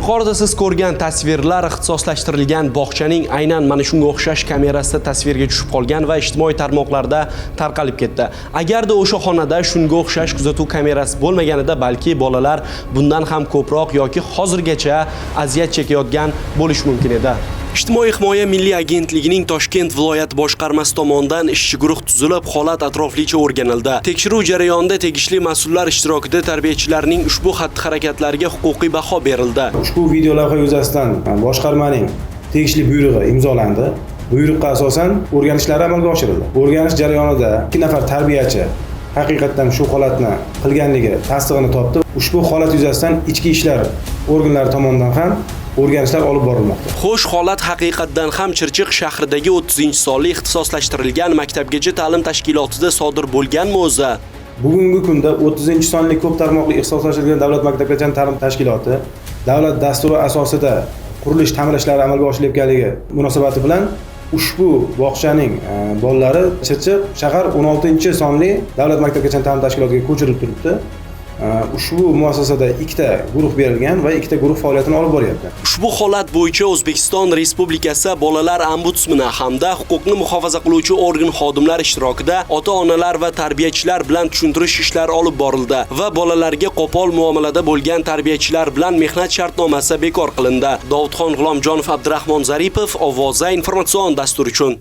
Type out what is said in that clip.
Yuqorida siz ko'rgan tasvirlar ixtisoslashtirilgan bog'chaning aynan mana shunga o'xshash kamerasida tasvirga tushib qolgan va ijtimoiy tarmoqlarda tarqalib ketdi. Agarda o'sha xonada shunga o'xshash kuzatuv kamerasi bo'lmaganida, balki bolalar bundan ham ko'proq yoki hozirgacha aziyat chekayotgan bo'lishi mumkin edi. Ijtimoiy himoya milliy agentligining Toshkent viloyat boshqarmasi tomonidan ishchi guruh tuzilib, holat atroflicha o'rganildi. Tekshiruv jarayonida tegishli mas'ullar ishtirokida tarbiyachilarning ushbu xatti-harakatlariga huquqiy baho berildi. Ushbu video lavha yuzasidan boshqarmaning tegishli buyrug'i imzolandi. Buyruqqa asosan o'rganishlar amalga oshirildi. O'rganish jarayonida 2 nafar tarbiyachi haqiqatdan shu holatni qilganligi tasdig'ini topdi. Ushbu holat yuzasidan ichki ishlar organlari tomonidan ham o'rganishlar olib borilmoqda. Xo'sh, holat haqiqatdan ham Chirchiq shahridagi 30-sonli ixtisoslashtirilgan maktabgacha ta'lim tashkilotida sodir bo'lganmi o'zi? Bugungi kunda 30-sonli ko'p tarmoqli ixtisoslashtirilgan davlat maktabgacha ta'lim tashkiloti davlat dasturi asosida qurilish ta'mirlashlari amalga oshirilayotganligi munosabati bilan ushbu bog'chaning bolalari Chirchiq shahar 16-sonli davlat maktabgacha ta'lim tashkilotiga ko'chirilib turibdi. Ushbu muassasada ikkita guruh berilgan va ikkita guruh faoliyatini olib boryapti. Ushbu holat bo'yicha O'zbekiston Respublikasi bolalar ombudsmeni hamda huquqni muhofaza qiluvchi organ xodimlari ishtirokida ota-onalar va tarbiyachilar bilan tushuntirish ishlari olib borildi va bolalarga qo'pol muomalada bo'lgan tarbiyachilar bilan mehnat shartnomasi bekor qilindi. Dovudxon G'ulomjonov, Abdurahmon Zaripov, Ovoza informatsion dastur uchun.